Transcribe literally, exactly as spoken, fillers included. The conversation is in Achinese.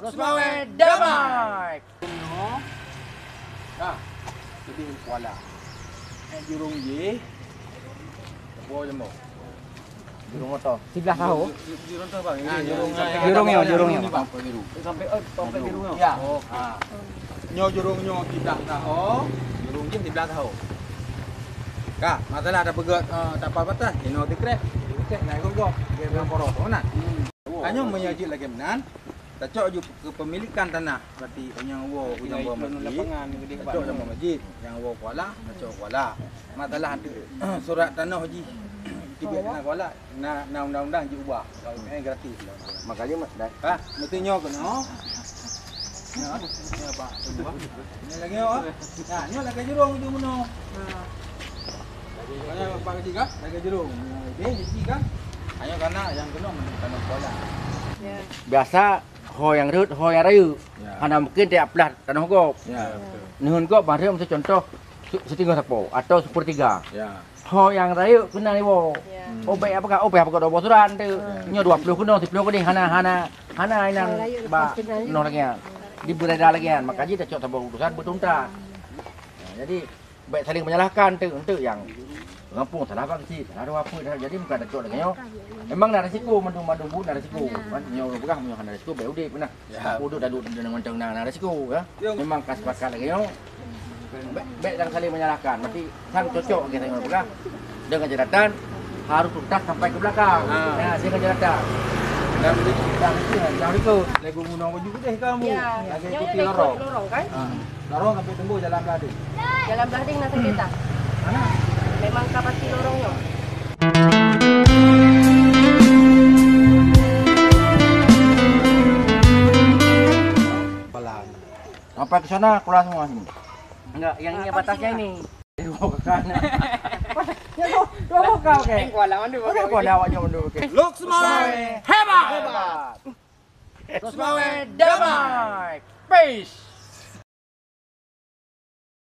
Terus bawai damai. Nah, jadi kuala. Eh, jurong jih. Teupo jambo. Jurong motor. Siblah tahu. Jurong tu bang. Ini jurong, jurong nyoe, jurong nyoe. Sampai biru. Sampai, oh, sampai biru nyoe. Ya. Oh. Ha. Nyoe jurong nyoe siblah tahu. Jurong jih siblah tahu. Ka, masalah ada peugah, eh, tapal patah, inoe dikrek. Dikrek, naik gok-gok. Dia bilang poros, mana? Tanyoe meunyoe jeuet lagèe meunan, tacok ju keupemilikan tanah, berarti nyang woe u jambo masjid, tacok jambo masjid, nyang woe kuala, tacok kuala. Masalah surat tanoh jih, teubiet na kuala, na, na undang-undang jiubah. Kalau gratis. Makanya, Mak, dah. Ha, mesti nyoe keunoe. Nyoe, nyoe, Pak. Nyoe lagèe nyoe, ah. Nah, nyoe lagèe jurong ujong bunoe. Nah. Makanya Pak Haji kah? Lagèe jurong. Nah, deh, Haji kah? Hanya karena yang kena tanam kuala. Ya. Biasa ho nyang rhot, ho nyang rayeuk. Ya. Hana mungkin tiap plah tanoh gob. Ya, betul. Neuheun gob bareng mesti contoh se-, setinggoh sapo atau sepertiga. Ya. Ho nyang rayeuk keunan iwoe. Ya. Hmm. Oh, bèk apa kah? Oh, bèk apa kah dua boh surat tu? Ya. Nyoe dua ploh keunoe, siploh keunoe, hana, hana, hana inan. Ho rayeuk bak lepas keunan. Nyoe lagèe nyan. Dibeureda lagèe nyan. Maka jih tacok saboh urusan beutuntas. Nah, jadi, bèk saling menyalahkan tu, untuk nyang gampông salah bang cit, salah dua apa dah. Jadi bukan tacok lagèe nyoe. Memang na risiko, mandum-mandum buet na risiko. Kan nyoe ureueng peugah meunyoe hana risiko bèk udép nah. Ya. Udép dah duduk dengan mantong na, na risiko ya. Ya. Memang ka sepakat lagèe nyoe. Bèk, bèk dan saling menyalahkan. Berarti sang cocok lagèe nyoe peugah. Dengan catatan harus tuntas sampai ke belakang. Ha. Ya, dengan catatan. Dan, dan itu, dan itu. Lego guna baju putih kamu. Ya. Lagi nyoe ikuti lorong. Lorong kan? Ha. Lorong sampai tembus jalan Blading. Jalan Blading na sakét tak? Mana? Memang ka pasti lorong nyoe. Jalan. Sampai ke sana, keluar semua sini. Enggak, yang ini batasnya ini. Dua kali. Ya, dua, dua kali, oke. Yang kuala mana, oke. Kuala awak jauh dulu, oke. Lok Smile hebat. Hebat. Lok Smile damai. Peace.